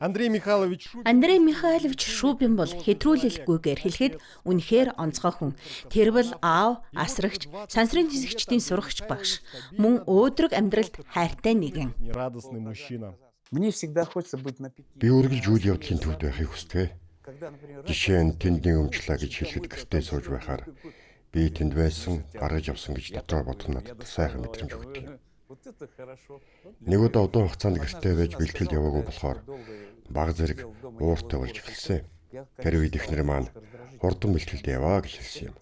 Андрей Михайлович Шубин. Андрей Михайлович Шубин бол хэтрүүлэлгүйгээр хэлэхэд үнэхээр онцгой хүн. Тэр бол аав, асрагч, сансрын нисгчдийн сурагч багш, мөн өөдрөг амьдралд хайртай нэгэн. Радостный мужчина. Мне всегда хочется быть на пике. Би үргэлж үйл явдлын төвд байхыг хүсдэг. Когда, например, Жишээ нь тэнд нэг өмчлөө гэж хэлэхэд гэртээ сууж байхаар би тэнд байсан, гаргаж явсан гэж дотроо бодох нь надад сайхан мэдрэмж өгдөг юм. Вот это хорошо. Нэг удаа удаан хугацаанд гэртээ байж бэлтгэлд яваагүй болохоор бага зэрэг ууртай болж эхэлсэн. Тэр үед эхнэр маань хурдан бэлтгэлд яваа гэж хэлсэн юм.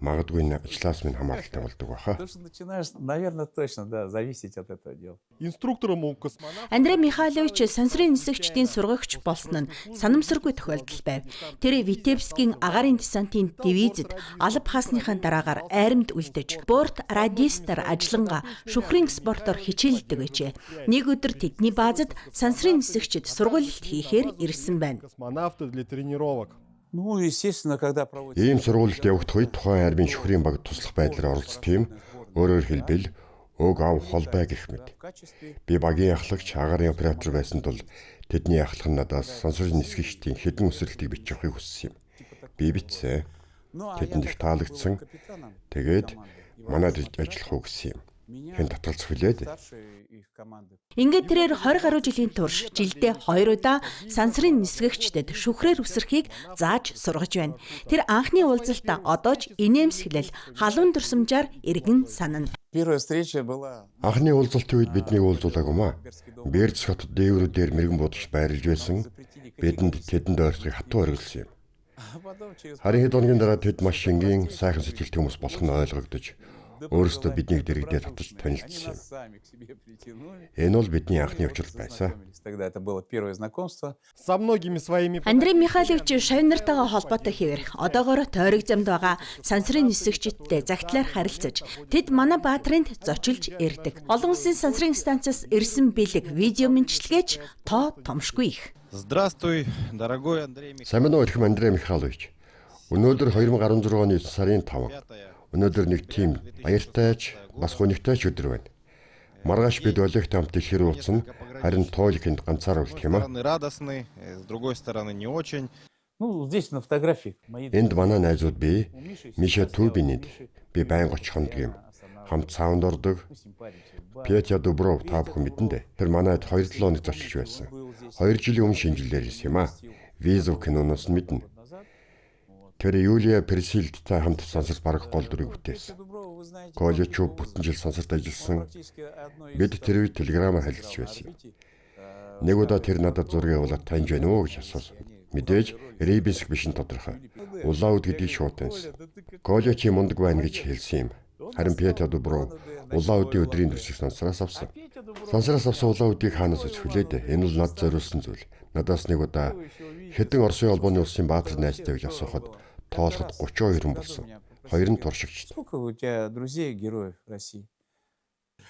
Магадгүй энэ ажлаас минь хамааралтай болдог байхаа. Потому что начинаешь, наверное, точно, да, зависеть от этого дела. Инструктором у космонавтов. Андрей Михайлович сансрын нисгчдийн сургагч болсон нь санамсаргүй тохиолдол байв. Тэр Витебскийн агаарын десантын дивизэд алба хаасныхаа дараагаар айрамд үлдэж, борт радистаар ажиллангаа шүхрийн спортоор хичээлдэг байжээ. Нэг өдөр тэдний баазад сансрын нисгчид сургуулилт хийхээр ирсэн байна. Космонавты для тренировок. Ну, естественно, когда проводится... Ийм сургуульд явагдах үед тухайн армийн шүхрийн баг туслах байдлаар оролцдог юм. Өөрөөр хэлбэл өг ав холбай гэх мэт. В качестве Би багийн ахлагч, агаарын оператор байсан тул тэдний ахлах нь надаас сансрын нисгэгчдийн хэдэн үсрэлтийг бичих явахыг хүссэн юм. Би бичсэн. Ну, а я Тэдэнд их так как был таалагдсан. капитаном Тэгээд команды, и манад вообще ажиллах уу гэсэн юм. меня Хэн татгалзах билээ дээ. старший их команды Ингээд тэрээр 20 гаруй жилийн турш жилдээ 2 удаа сансрын нисгэгчдэд шүхрээр үсрэхийг зааж сургаж байна. Тэр анхны уулзалтаа одоо ч инээмсэглэл халуун дурсамжаар эргэн санана. Первая встреча была Анхны уулзалтын үед биднийг уулзуулаагүй маа. Бердс хотод дээврүүдээр мэрэгэн будагч байрлаж байсан. Бидэнд тэдэнд ойртохыг хатуу хориглосон юм. А потом через Харин хэд хоногийн дараа тэд маш энгийн, сайхан сэтгэлтэй хүмүүс болох нь ойлгогдож, өөрсдөө биднийг дэргэдээ татаж Они танилцсан юм. нас сами к себе притянули. Энэ бол бидний анхны И вот уулзалт байсан. познакомились. Тогда это было первое знакомство. Со многими своими Андрей Михайлович шавь нартайгаа холбоотой хэвээр одоогоор тойрог замд байгаа сансрын нисгэгчидтэй загтлаар харилцаж тэд манай баатрынд зочилж ирдэг. Олон улсын сансрын станцаас ирсэн бэлэг видео мэдчилгээч тоо томшгүй их. Здравствуй, дорогой Андрей Михайлович. Сайн байна уу эрхэм Андрей Михайлович. Өнөөдөр 2016 оны 9 сарын 5. Өнөөдөр нэг тийм баяртай ч бас гунигтай ч өдөр байна. Маргааш бид Олегтой хамт дэлхий рүү уцна, харин Тоолик энд ганцаараа үлдэх юм аа. С одной стороны радостный, с другой стороны не очень. Ну, здесь на фотографии мои Энд манай найзууд би, У Миши Миша сейчас Тубинид, я у Миши би байнга очих хондог юм. Хамт саунд ордог. Мы с ним паримся в бане. Петя Дубров та бүхэн мэднэ дээ. Тэр манайд 2-7 хоног зочилж байсан. 2 жилийн өмнө шинэ жилээр ирсэн юм аа. Визов киноноос нь мэднэ. Назад. Тэр Юлия Персилдтэй хамт сансарт бараг гол дүрийг бүтээсэн. Петя Дуброва, вы знаете, Коля тоже Чуб его бүтэн жил сансарт ажилласан. практически одной из Бид там тэр үед телеграмаар играл харилцаж на байсан юм. орбите. Нэг удаа тэр надад зураг явуулаад таньж байна уу гэж асуусан. Мэдээж Рейбиск биш нь тодорхой. Улаауд гэдгийг шууд таньсан. Коля чи мундаг байна гэж хэлсэн юм. Харин Петя Дубров Улаан-Үдийн өдрийн дүрсийг сансараас авсан. Петя Дубров Сансараас авсан Улаан-Үдийг хаанаас үзэх вүлээ дээ. Энэ бол над зориулсан зүйл. Надаас нэг удаа хэдэн Оросын холбооны улсын баатар найзтай гэж асуухад тоолоход 32 хүн болсон. Хоёр нь туршигчид. Сколько у тебя друзей, героев России?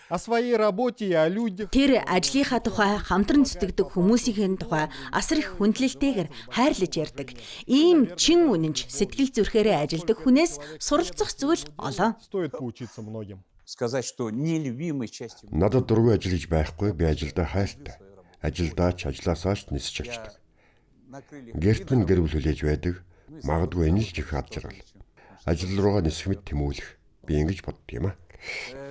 О своей работе и о людях. Тэр ажлынхаа тухай, хамтран зүтгэдэг хүмүүсийн тухай асар их хүндлэлтэйгээр хайрлаж ярьдаг. Ийм чин үнэнч сэтгэл зүрхээрээ ажилдаг хүнээс суралцах зүйл олон. Стоит поучиться многим. Сказать, что нелюбимой частью Надад дургүй ажил гэж байхгүй. Би ажилдаа хайртай. Ажилдаа ч ажлаасаа ч нисэж очдог. на крыльях Гэрт минь гэр бүл хүлээж байдаг. Магадгүй энэ л жих ад жаргал. Ажил руугаа нисэх мэт тэмүүлэх. Би ингэж боддог юм аа.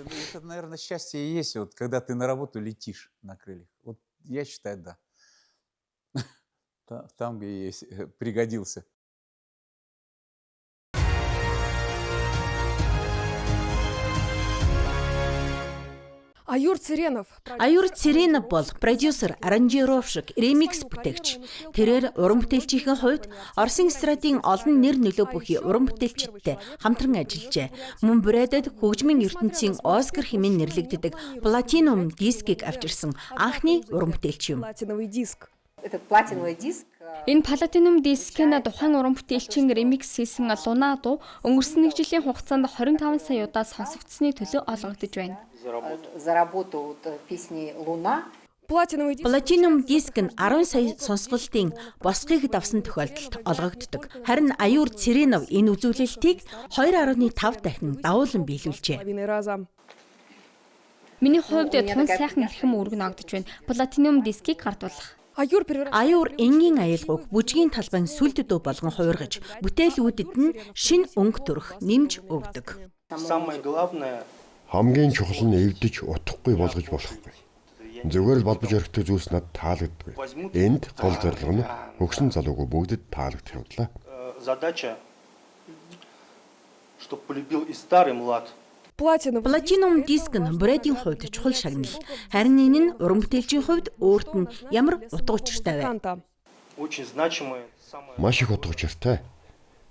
Ну, это, наверное, счастье и есть, вот, когда ты на работу летишь на крыльях. Вот я считаю, да. Там, где есть, пригодился. Аюр Цыренов. Аюур Цэренов бол продюсер, аранжировщик, ремикс бүтээгч. Тэрээр уран бүтээлчийн хувьд Оросын эстрадын олон нэр нөлөө бүхий уран бүтээлчидтэй хамтран ажиллажээ. Мөн бүрээдэд хөгжмийн ертөнцийн Оскар хэмээн нэрлэгддэг платинум дискийг авчирсан анхны уран бүтээлч юм. Платиновый диск. Этот платиновый диск Энэ платинум диск нь тухайн уран бүтээлчин ремикс хийсэн Луна дуу өнгөрсөн нэг жилийн хугацаанд 25 сая удаа сонсогдсны төлөө олгогдож байна. за работу вот, песни «Луна». Платиновый диск. Платинум диск нь 10 сая сонсголтын босгыг давсан тохиолдолд олгогддог. Харин Аюур Цэренов энэ үзүүлэлтийг 2.5 дахин давуулан биелүүлжээ. Половиной раза. Миний хувьд тун сайхан эрхэм үүрэг ногдож байна. Платинум дискийг гардуулах. Аюур превращает Аюур энгийн аялгауг бүжгийн талбайн сүлд дүү болгон хувиргаж, бүтээлүүдэд нь шинэ өнгө төрөх нэмж өгдөг. Самое главное Хамгийн чухал нь эвдэж утахгүй болгож болохгүй. Зүгээр л балбаж орхидог зүйлс надад таалагддаггүй. Энд гол зорилго нь хөгшин залуугүй бүгдэд таалагдах явдлаа. задача, чтоб полюбил и старый млад. Платиновый Платинум диск нь Брэдийн хувьд чухал шагнал. Харин энэ нь уран бүтээлчийн хувьд өөрт нь ямар утга учиртай вэ? музыканта. Очень значимое, самое Маш их утга учиртай.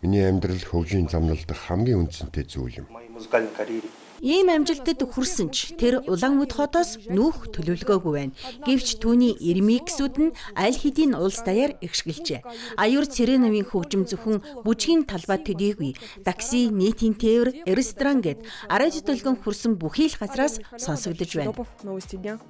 Миний амьдрал хөгжийн замналдах хамгийн үнцэнтэй зүйл юм. в моей музыкальной карьере. Ийм амжилтад хүрсэн ч тэр Улаанүд хотоос нүүх төлөвлөгөөгүй байна. Гэвч түүний ремиксүүд нь аль хэдийн улс даяар ихшгэлжээ. Аюур Цэрэновын хөгжим зөвхөн бүжгийн талбай төдийгүй такси, нийтийн тээвэр, ресторан гэд арайж төлгөн хүрсэн бүхий л газраас сонсогдож байна. Топов, новости дня.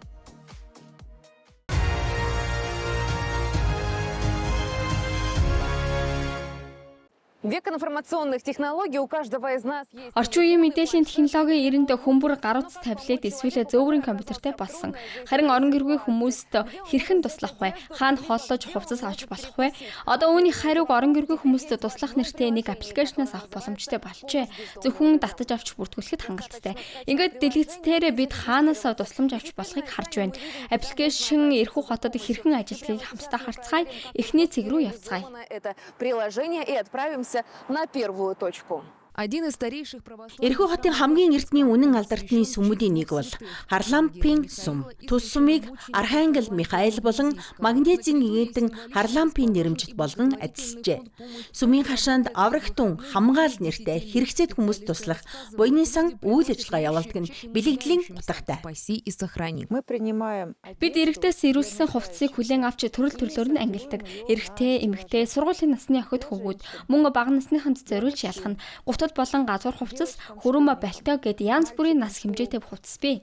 Век информационных технологий у каждого из нас есть. Орчин үеийн мэдээллийн технологийн эринд хүмүүр гар утас таблет эсвэл зөөврийн компьютертэй болсон. Харин орон гэргүй хүмүүст хэрхэн туслах вэ? Хаана хооллож хувцас авч болох вэ? Одоо үүний хариуг орон гэргүй хүмүүст туслах нэртэй нэг аппликейшнаас авах боломжтой болжээ. Зөвхөн татаж авч бүртгүүлэхэд хангалттай. Ингээд дэлгэцтээрээ бид хаанаас тусламж авч болохыг харж байна. Аппликейшн эрхүү хотод хэрхэн ажилтгийг хамтдаа харцгаая. Эхний цэг рүү явцгаая. Это приложение и отправимся на первую точку. Один из старейших православных... Эрхүү хотын хамгийн эртний үнэн алдартны сүмүүдийн нэг бол Харлампийн сүм. Тус сүмийг Архангел Михаил болон Магнезийн гэгэнтэн Харлампийн нэрэмжит болгон адисжээ. Сүмийн хашаанд аврагтун хамгаал нэртэй хэрэгцээд хүмүүст туслах буйны сан үйл ажиллагаа явуулдаг нь бэлэгдлийн утгатай. Спаси и сохрани. Мы принимаем Бид эрэгтээс ирүүлсэн хувцсыг хүлээн авч төрөл төрлөөр нь ангилдаг. Эрэгтэй, эмэгтэй, сургуулийн насны охид хөвгүүд мөн бага насныханд зориулж ялах нь гутал болон газар хувцас, хөрөмө бальтай гэд янз бүрийн нас хэмжээтэй хувцас бий.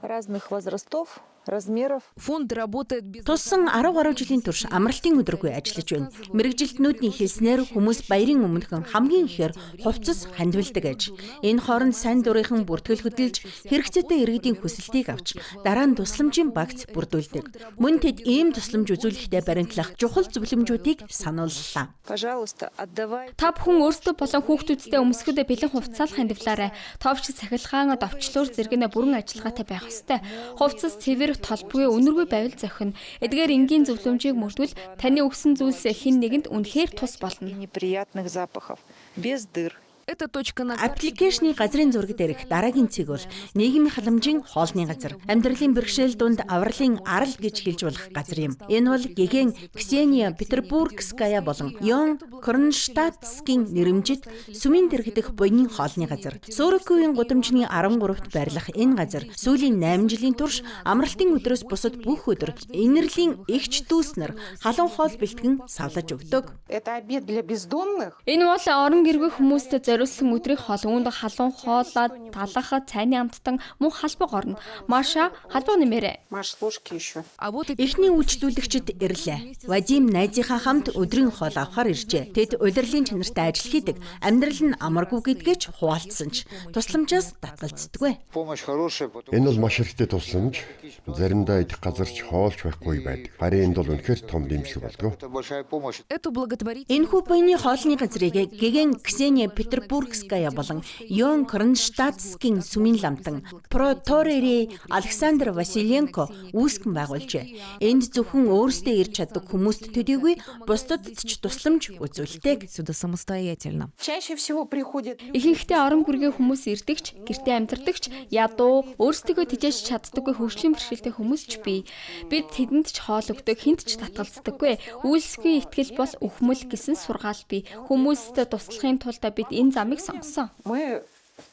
разных возрастов, размеров. Фонд работает без... Туссан 10 гаруй жилийн турш амралтын өдргүй ажиллаж байна. Мэргэжилтнүүдний хэлснээр хүмүүс баярын өмнөхөн хамгийн ихээр хувцас хандвилдаг аж. Энэ хооронд сайн дурынхан бүртгэл хөдөлж хэрэгцээтэй иргэдийн хүсэлтийг авч дараа нь тусламжийн багц бүрдүүлдэг. Мөн тэд ийм тусламж үзүүлэхдээ баримтлах чухал зөвлөмжүүдийг санууллаа. Пожалуйста, отдавай. Та бүхэн өөрсдөө болон хүүхдүүдтэй өмсгөд бэлэн хувцас хандивлаарай. Товч цахилгаан довчлуур зэрэг нь бүрэн ажиллагаатай байх ёстой. Хувцас цэвэр толбгүй үнэргүй байвал зохино. Эдгээр энгийн зөвлөмжийг мөрдвөл таны өгсөн зүйлс хэн нэгэнд үнэхээр тус болно. Неприятных запахов. Без дыр. Эта точка на карте... Аппликейшны газрын зураг дээрх дараагийн цэг бол нийгмийн халамжийн хоолны газар. Амьдралын бэрхшээл дунд авралын арал гэж хэлж болох газар юм. Энэ бол гэгэн Ксения Петербургская болон Йон Кронштадтскийн нэрэмжит сүмийн дэргэдэх буйны хоолны газар. Сөрөкүвийн гудамжны 13-т байрлах энэ газар сүүлийн 8 жилийн турш амралтын өдрөөс бусад бүх өдөр энерлийн эгч дүүс нар халуун хоол бэлтгэн савлаж өгдөг. Это обед для бездомных. Энэ бол орон гэргүй хүмүүст зориулсан өдрийн хоол. Үүнд халуун хоолой, талах, цайны амттан мөн халбаг орно. Маша, халбаг нэмээрэй. Маш, ложки еще. А вот и Эхний үйлчлүүлэгчид ирлээ. Вадим найзынхаа хамт өдрийн хоол авахар иржээ. Тэд улирлын чанартай ажил хийдэг. Амьдрал нь амаргүй гэдгээ ч хуваалцсан ч тусламжаас татгалздаггүй. Помощь хорошая, потому Энэ бол маш хэрэгтэй тусламж. Заримдаа идэх газар ч хоолч байхгүй байдаг. Харин энд бол үнэхээр том дэмжлэг болдог. это большая помощь. эту благотворительную... Энэхүү буйны хоолны газрыг гэгэн Ксения Петербургская болон Йон Кронштадтскийн сүмийн ламтан Проторери Александр Василенко үүсгэн байгуулжээ. Энд зөвхөн өөрсдөө ирж чаддаг хүмүүст төдийгүй бусдад ч тусламж үзүүлдэг. Сюда самостоятельно. Чаще всего приходят Ихэнхдээ орон гүргийн хүмүүс ирдэгч, гэртээ амьдардагч, ядуу, өөрсдийгөө тэжээж чаддаггүй хөгжлийн бэрхшээлтэй хүмүүс ч бий. Бид тэдэнд ч хоол өгдөг, хэнд ч татгалздаггүй. Үйлсгүй итгэл бол үхмэл гэсэн сургаал бий. Хүмүүст туслахын тулд бид энэ замыг сонгосон. Мы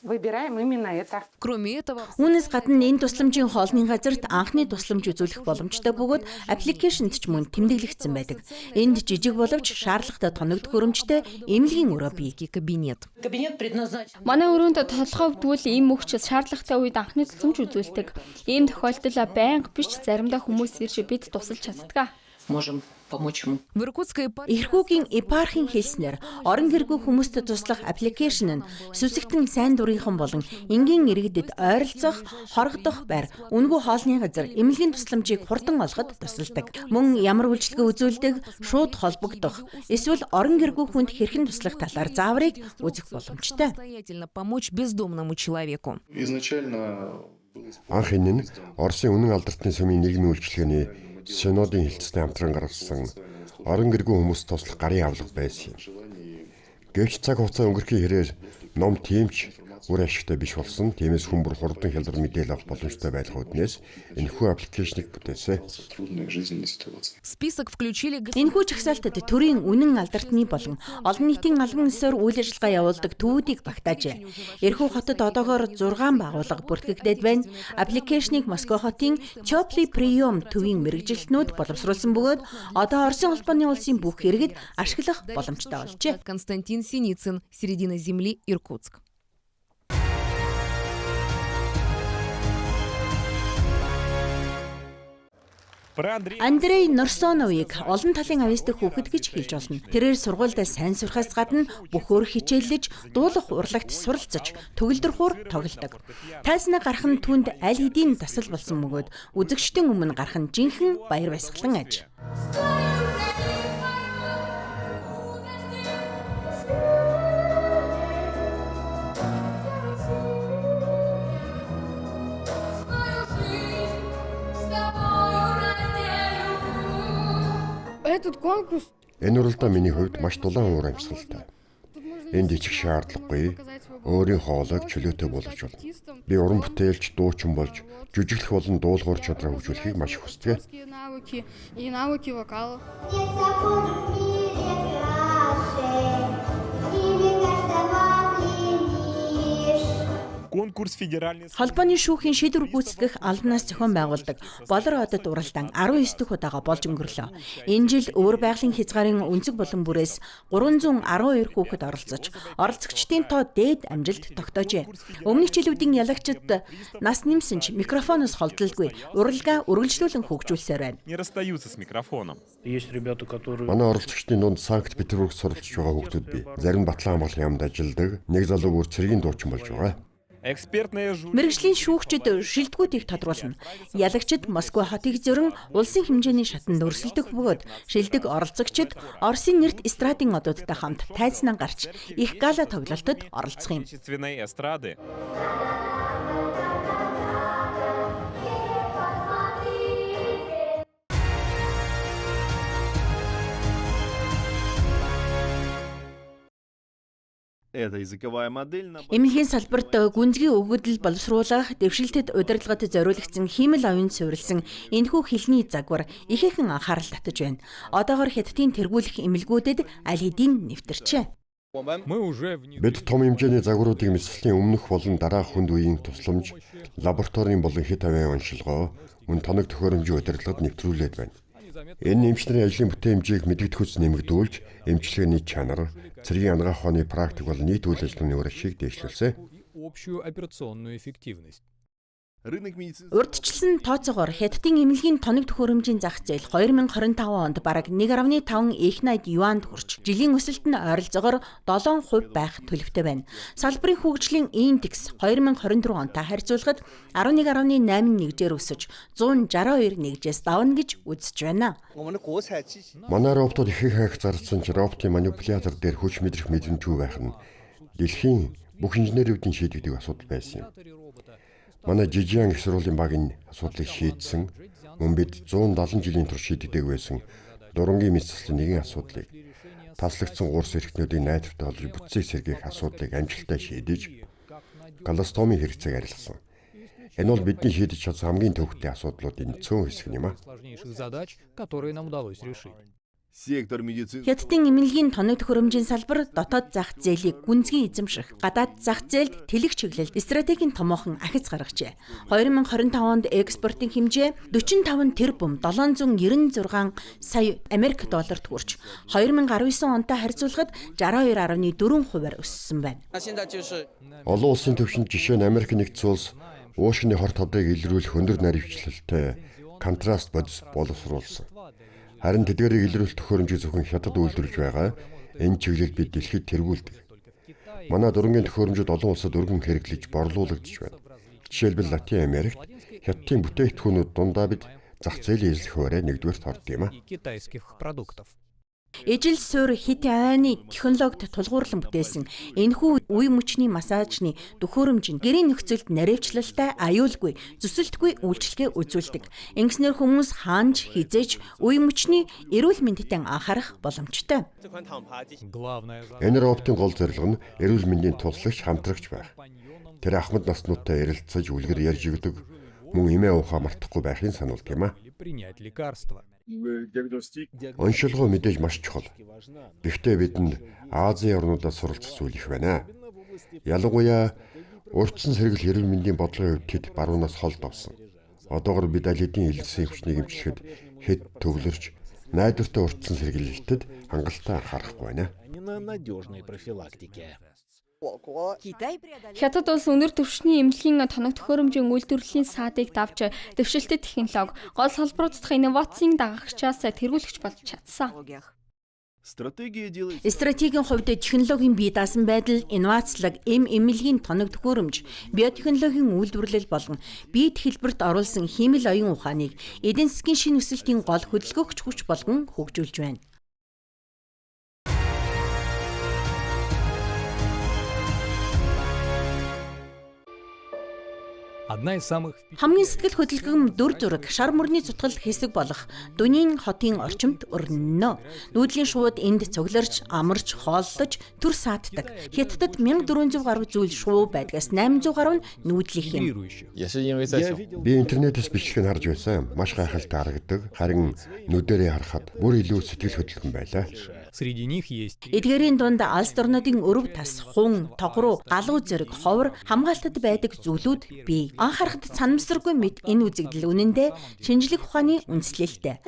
выбираем именно это. Кроме этого, Үүнээс гадна энэ тусламжийн хоолны газарт анхны тусламж үзүүлэх боломжтой бөгөөд аппликейшнд ч мөн тэмдэглэгдсэн байдаг. Энд жижиг боловч шаардлагатай тоног төхөөрөмжтэй эмнэлгийн өрөө бий. кабинет. Кабинет предназначен. Манай өрөөнд толгой өвдвөл эм өгч шаардлагатай үед анхны тусламж үзүүлдэг. Ийм тохиолдол байнга биш, заримдаа хүмүүс ирж бид тусалж чаддаг. Можем Помочь ему. В Иркутской епархии Ирхүүгийн епархийн хэлснээр орон гэргүй хүмүүст туслах аппликейшн нь сүсэгтэн сайн дурынхан болон энгийн иргэдэд ойролцох, хорогдох байр, үнэгүй хоолны газар, эмнэлгийн тусламжийг хурдан олоход тусалдаг. Мөн ямар үйлчилгээ үзүүлдэг, шууд холбогдох, эсвэл орон гэргүй хүнд хэрхэн туслах талаар зааврыг үзэх боломжтой. Самостоятельно помочь бездомному человеку. Изначально Анх энэ нь Оросын үнэн алдартны сүмийн нийгмийн үйлчилгээний синодын хэлтстэй хамтран гаргасан орон гэргүй хүмүүст туслах гарын авлага байсан юм. Гэвч цаг хугацаа өнгөрөхийн хэрээр ном тийм ч үр ашигтай биш болсон. Тиймээс хүн бүр хурдан хялбар мэдээлэл авах боломжтой байх үүднээс энэхүү аппликейшнийг бүтээсэн. трудные жизненные ситуации. В список включили Энэхүү жагсаалтад төрийн үнэн алдартны болон олон нийтийн албан ёсоор үйл ажиллагаа явуулдаг төвүүдийг багтаажээ. Эрхүү хотод одоогоор 6 байгууллага бүртгэгдээд байна. Аппликейшнийг Москва хотын Теплый прием төвийн мэргэжилтнүүд боловсруулсан бөгөөд одоо Оросын холбооны улсын бүх иргэд ашиглах боломжтой болжээ. Константин Синицын, Середина земли, Иркутск. Андрей Норсоновыг олон талын авьяастай хүүхэд гэж хэлж болно. Тэрээр сургуульдаа сайн сурахаас гадна бүх өөр хичээллэж, дуулах урлагт суралцаж, төгөлдөр хуур тоглодог. Тайзнаа гарах нь түүнд аль хэдийн дасал болсон бөгөөд үзэгчдийн өмнө гарах нь жинхэнэ баяр баясгалан аж. Этот конкурс Энэ уралдаан миний хувьд маш дулаан уур амьсгалтай. Энд ичих шаардлагагүй. Өөрийн хоолойг чөлөөтэй болгож болно. Би уран бүтээлч, дуучин болж, жүжиглэх болон дуулах ур чадвараа хөгжүүлэхийг маш их хүсдэг. актерские навыки и навыки вокала. Конкурс федеральный Холбооны шүүхийн шийдвэр гүйцэтгэх албанаас зохион байгуулдаг Болор одод уралдаан 19 дахь удаага болж өнгөрлөө. Энэ жил өвөр байгалийн хязгаарын өнцөг булан бүрээс 312 хүүхэд оролцож, оролцогчдын тоо дээд амжилт тогтоожээ. Өмнөх жилүүдийн ялагчид нас нэмсэн ч микрофоноос холдолгүй уралгаа үргэлжлүүлэн хөгжүүлсээр байна. не расстаются с микрофоном. Есть ребята, которые Манай оролцогчдын дунд Санкт Петербургт суралцж байгаа хүүхдүүд бий. Зарим нь Батлан хамгаалах яамд ажилладаг, нэг залуу бүр цэргийн дуучин болж байгаа. Экспертное жюри Мэргэжлийн шүүгчид шилдэгүүдийг тодруулна. Ялагчид Москва хотыг зөрөн улсын хэмжээний шатанд өрсөлдөх бөгөөд шилдэг оролцогчид Оросын нэрт эстрадын одуудтай хамт тайзнаа гарч их гала тоглолтод оролцох юм. отечественной эстрады. Эта языковая модель на Эмнэлгийн салбарт гүнзгий өгөгдөл боловсруулах, дэвшилтэд удирдлагад зориулагдсан хиймэл оюун суурилсан энэхүү хэлний загвар ихээхэн анхаарал татаж байна. Одоогор Хятадын тэргүүлэх эмнэлгүүдэд аль хэдийн нэвтэрчээ. Мы уже Бид том хэмжээний загваруудыг мэслийн өмнөх болон дараах хүнд үеийн тусламж, лабораторийн болон хэт авиан оншилгоо, мөн тоног төхөөрөмжийн удирдлагад нэвтрүүлээд байна. Энэ эмч нарын ажлын бүтээмжийг мэдэгдэхүйц нэмэгдүүлж, эмчилгээний чанар, цэргийн анагаах ухааны практик болон нийт үйл ажиллагааны үр ашиг дээшлүүлсэн. общую операционную эффективность. рынок медицинских Урьдчилсан тооцоогоор Хятадын эмнэлгийн тоног төхөөрөмжийн зах зээл 2025 онд бараг 1.5 их 80 юанд хүрч, жилийн өсөлт нь ойролцоогоор 7% байх төлөвтэй байна. Салбарын хөгжлийн индекс 2024 онтой харьцуулахад 11.8 нэгжээр өсөж, 162 нэгжээс давна гэж үзэж байна. Манай роботууд их их анх зарласан ч роботын манипулятор дээр хүч мэдрэх мэдрэмжгүй байх нь дэлхийн бүх инженерүүдийн шийдэгдэг асуудал байсан юм. Манай Жижиан их сургуулийн баг энэ асуудлыг шийдсэн. Мөн бид 170 жилийн турш шийдэгдэг байсан дурангийн мэс заслын нэгэн асуудлыг таслагдсан гурс эрхтнүүдийн найдвартай олж бүтцийг сэргээх асуудлыг амжилттай шийдэж колостомын хэрэгцээг арилгасан. Энэ бол бидний шийдэж чадсан хамгийн төвөгтэй асуудлуудын цөөн хэсэг юм а. Сложнейших задач, которые нам удалось решить. Сектор медицинского Хятадын эмнэлгийн тоног төхөөрөмжийн салбар дотоод зах зээлийг гүнзгий эзэмших, гадаад зах зээлд тэлэх чиглэлд стратегийн томоохон ахиц гаргажээ. 2025 онд экспортын хэмжээ 45 тэрбум 796 сая Америк долларт хүрч, 2019 онтой харьцуулахад 62.4%-аар өссөн байна. Олон улсын түвшинд жишээ нь Америк нэгдсэн улс уушгины хор тавдрыг илрүүлэх өндөр наривчлалтай контраст бодис боловсруулсан. Харин тэдгээрийг илрүүлэх төхөөрөмжийг зөвхөн Хятад үйлдвэрлэж байгаа. Энэ чиглэлд бид дэлхийд тэргүүлдэг. Манай дурангийн төхөөрөмжүүд олон улсад өргөн хэрэглэж борлуулагдаж байна. Жишээлбэл Латин Америкт Хятадын бүтээгдэхүүнүүд дундаа бид зах зээлийн эзлэх хуваараа нэгдүгээрт ордог юм а. Китайских продуктов. Ижил суурь хит авианы технологид тулгуурлан бүтээсэн энэхүү үе мөчний массажны төхөөрөмж нь гэрийн нөхцөлд нарийвчлалтай, аюулгүй, зүсэлтгүй үйлчилгээ үзүүлдэг. Ингэснээр хүмүүс хаанч хизээч үе мөчний эрүүл мэндэд анхаарах боломжтой. Энэ роботын гол зорилго нь эрүүл мэндийн туслагч хамтрагч байх. Тэр ахмад наснуудтай ярилцаж үлгэр ярьж өгдөг, мөн эмээ уухаа мартахгүй байхыг сануулдаг юм а. Принять лекарства. Оншилгоо мэдээж маш чухал. Гэхдээ бидэнд Азийн орнуудаас суралцах зүйл их байна. Ялангуяа урьдчилан сэргийлэх эрүүл мэндийн бодлогын хувьд тэд баруунаас хол давсан. Одоогор бид аль хэдийн илэрсэн өвчнийг эмчлэхэд хэд төвлөрч найдвартай урьдчилан сэргийлэлтэд хангалттай анхаарахгүй байна. Хятад улс өндөр түвшний эмнэлгийн тоног төхөөрөмжийн үйлдвэрлэлийн саадыг давж дэвшилтэт технологи, гол салбарууд дахь инновацийн дагагчаас тэргүүлэгч болж чадсан. Стратегийн хувьд технологийн бие даасан байдал, инновацлог, эм эмнэлгийн тоног төхөөрөмж, биотехнологийн үйлдвэрлэл болон биед хэлбэрт оруулсан хиймэл оюун ухааныг эдийн засгийн шинэ өсөлтийн гол хөдөлгөөгч хүч болгон хөгжүүлж байна. Одна из самых Хамгийн сэтгэл хөдлөлгөн дүр зураг шар мөрний цутгал хэсэг болох Дүнийн хотын орчимд өрнөнө. Нүүдлийн шувууд энд цугларч, амарч, хооллож төр сааддаг. Хятадд 1400 гаруй зүйл шувуу байдгаас 800 гаруй нь нүүдлийнх юм. Би интернетээс бичлэг нь харж байсан. Маш гайхалтай харагдаг. Харин нүдэрээ харахад бүр илүү сэтгэл хөдлөлгөн байлаа. Среди них есть Эдгээрийн дунд алс орнуудын өрөв тас, хун, тогруу, галуу зэрэг ховор хамгаалтад байдаг зүйлүүд бий. Анхаарахад санамсаргүй мэт энэ үзэгдэл үнэндээ шинжлэх ухааны үндэслэлтэй.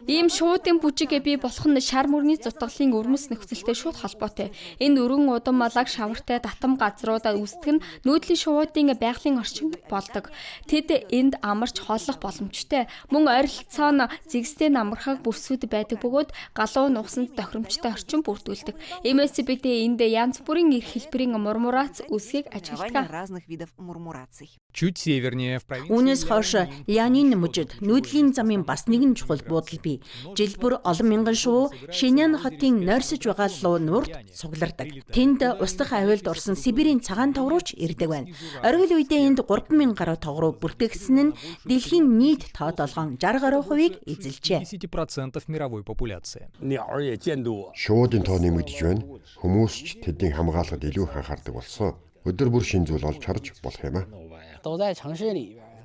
Ийм шуудын бүжиг бий болох нь шар мөрний зутгалын өвөрмөц нөхцөлтэй шууд холбоотой. Энэ өргөн удам малаг шавартай татам газруудаа үүсдэг нь нүүдлийн шувуудын байгалийн орчин болдог. Тэд энд амарч хооллох боломжтой. Мөн ойролцоо нь зэгстэй намархаг бүрсүүд байдаг бөгөөд галуу нугасанд тохиромжтой орчин бүрдүүлдэг. Иймээс бид энд янз бүрийн эрх хэлбэрийн мурмурац үүсгийг ажигладаг. Разных видов мурмураций. Чуть севернее в провинции Үүнээс хойш Лянин мужид нүүдлийн замын бас нэгэн чухал буудал бий. Жил бүр олон мянган шувуу Шинян хотын нойрсож байгаа луу нуурт цуглардаг. Тэнд устдах авилд орсон Сибирийн цагаан тогрууч ирдэг байна. Оргил үедээ энд 3000 гаруй тогруу бүртгэгдсэн нь дэлхийн нийт тоо толгоон 60 гаруй хувийг эзэлжээ. 50% мировой популяции. Шувуудын тоо нэмэгдэж байна. Хүмүүс ч тэднийг хамгаалахад илүү их анхаардаг болсон. Өдөр бүр шинэ зүйл олж харж болох юм а.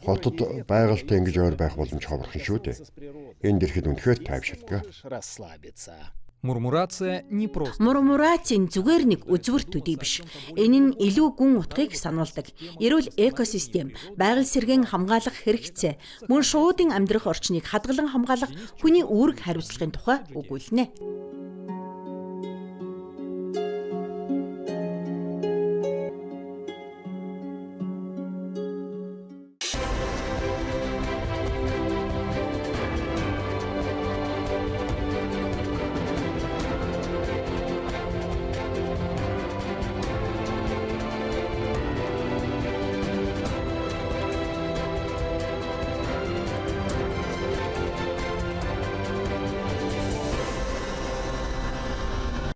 Хотод байгальтай ингэж ойр байх боломж ховорхон шүү дээ. Энд ирэхэд үнэхээр тайвширдаг. Мурмурация не просто Мурмурацийн зүгээр нэг үзвэр төдий биш. Энэ нь илүү гүн утгыг сануулдаг. Эрүүл экосистем, байгаль сэргээн хамгаалах хэрэгцээ, мөн шуудын амьдрах орчныг хадгалан хамгаалах хүний үүрэг хариуцлагын тухай өгүүлнэ.